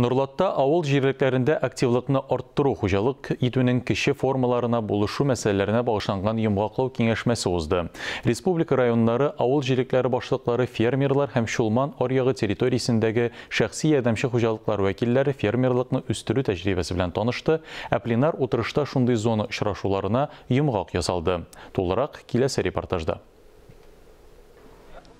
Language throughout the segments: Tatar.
Нурлатта авыл җирлекләрендә активлыкны арттыру, хуҗалык итүнең кече формаларына булышу мәсьәләләренә багышланган йомгаклау киңәшмәсе узды. Республика районнары, авыл җирлекләре башлыклары, фермерлар һәм Чулман аръягы территориясендәге шәхси ярдәмче хуҗалыклар вәкилләре фермерлыкны үстерү тәҗрибәсе белән танышты, ә пленар утырышта шундый зона очрашуларына йомгак ясалды. Тулырак киләсе репортажда.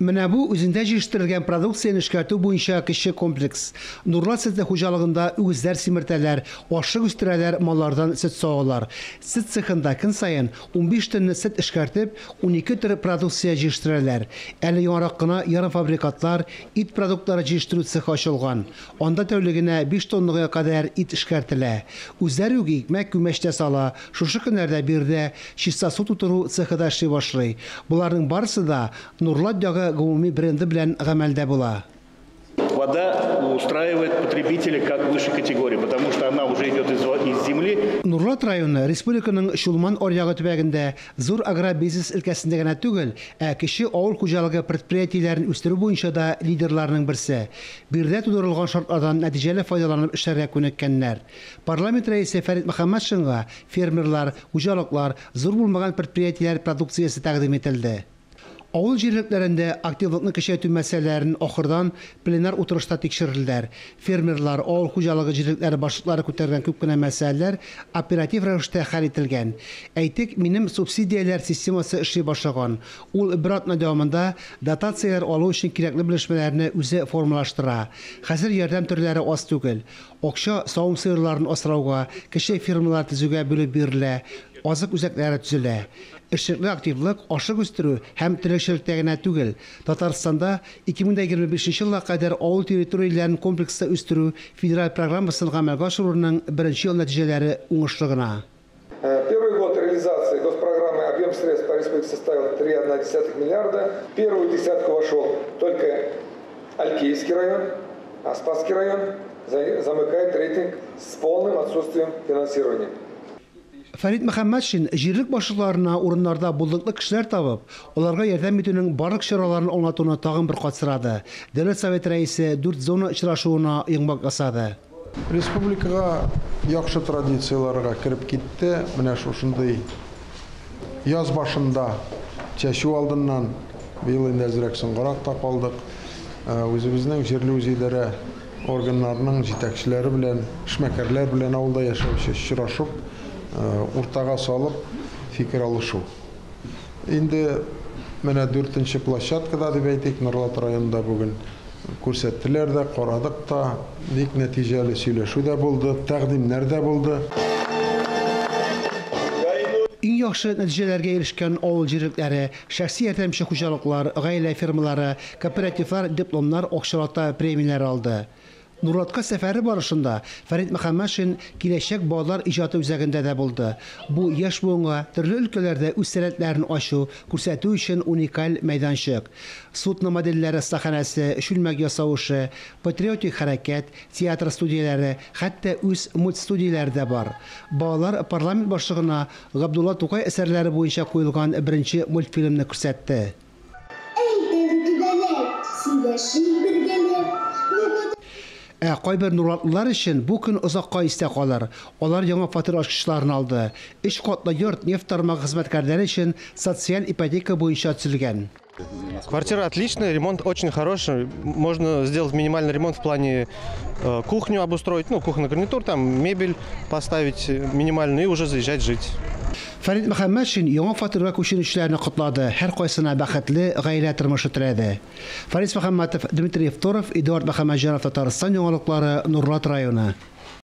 Менә бу үзендә җитештерелгән продукцияне эшкәртү буенча кече комплекс. Нурлат сөтле хуҗалыгында үгезләр симертәләр, ашлык үстерәләр, маллардан сөт савалар. Сөт цехында көн саен 15 тонна сөт эшкәртеп, 12 төр продукция җитештерәләр. Әле яңарак кына ярымфабрикатлар, ит продуктлары җитештерү цехы ачылган. Анда тәүлегенә 5 тоннага кадәр ит эшкәртелә. Үзләре үк икмәк, күмәч тә сала. Шушы көннәрдә биредә чиста су тутыру цехы да эшли башлый. Боларның барысы да Нурлат ягы гомуми бренды белән гамәлдә була. Вода устраивает потребителя как высшей категории, потому что она уже идет из земли. Нурлат районы республиканың Чулман аръягы төбәгендә зур агробизнес өлкәсендә генә түгел, ә кече авыл хуҗалыгы предприятиеләрен үстерү буенча да лидерларның берсе. Биредә тудырылган шартлардан нәтиҗәле файдаланып эшләргә күнеккәннәр. Парламент рәисе Фәрит Мөхәммәтшинга фермерлар, хуҗалыклар, зур булмаган предприятиеләр продукциясе тәкъдим ителде. Авыл җирлекләрендә активлыкны көчәйтү мәсьәләләрен ахырдан пленар утырышта тикшерделәр. Фермерлар, авыл хуҗалыгы җирлекләре башлыклары күтәргән күп кенә мәсьәләләр оператив рәвештә хәл ителгән. Әйтик, минем субсидияләр системасы эшли башлаган. Ул бер атна дәвамында дотацияләр алу өчен кирәкле белешмәләрне үзе формалаштыра. Хәзер ярдәм төрләре аз түгел. Акча савым сыерларын асрауга, кече фермалар төзүгә бүлеп бирелә, азык үзәкләре төзелә. Эшлекле активлык ашлык үстерү һәм терлекчелектә генә түгел. Татарстанда 2025 елга кадәр авыл территорияләрен комплекслы үстерү федераль программасын гамәлгә ашыруның беренче ел нәтиҗәләре уңышлы гына. Первый год реализации госпрограммы объем средств по республике составил 3,1 миллиарда. В первую десятку вошел только Алькеевский район, а Спасский район замыкает рейтинг с полным отсутствием финансирования. Фәрит Мөхәммәтшин җирлек башлыкларына урыннарда булдыклы кешеләр табып, аларга ярдәм итүнең барлык чараларын аңлатуны тагын бер кат сорады. Дәүләт Советы рәисе 4 зона очрашуына йомгак ясады. Республикага яхшы традицияләргә кереп китте. Менә шушындый яз башында чәчү алдыннан быел инде әзрәк соңгарак та калдык. Үзебезнең җирле үзидарә органнарының җитәкчеләре белән, эшмәкәрләр белән авылда яшәүче очрашып, уртага салып фикер алышу. Инде менә 4нче площадкада дип әйтик, Нурлат районында бүген күрсәттеләр дә, карадык та, бик нәтиҗәле сөйләшү дә булды, тәкъдимнәр дә булды. Иң яхшы нәтиҗәләргә ирешкән авыл җирлекләре, шәхси ярдәмче хуҗалыклар, гаилә фермалары, кооперативлар дипломнар, акчалата премияләр алды. Нурлатка сәфәре барышында Фәрит Мөхәммәтшин Киләчәк балалар иҗаты үзәгендә дә булды. Бу яшь буынга төрле өлкәләрдә үз сәләтләрен ачу, күрсәтү өчен уникаль мәйданчык. Судно модельләре остаханәсе, чүлмәк ясау эше, патриотик хәрәкәт, театр студияләре, хәтта үз мультстудияләре дә бар. Балалар парламент башлыгына Габдулла Тукай әсәрләре буенча куелган беренче мультфильмны күрсәтте. Ә кайбер нурлатлылар өчен бу көн озакка истә калыр. Алар яңа фатир ачкычларын алды. 3 катлы йорт нефть тармагы хезмәткәрләре өчен социаль ипотека буенча төзелгән. Квартира отличная, ремонт очень хороший. Можно сделать минимальный ремонт в плане кухню обустроить, кухонный гарнитур, там мебель поставить минимальную и уже заезжать жить. Фәрит Мөхәммәтшин яңа фатирга күченүчеләрне котлады. Һәр кайсына бәхетле гаилә тормышы теләде. Фарис Мөхәммәтов, Дмитрий Евторов, Эдуард Мөхәммәтҗанов, Татарстан яңалыклары, Нурлат районы.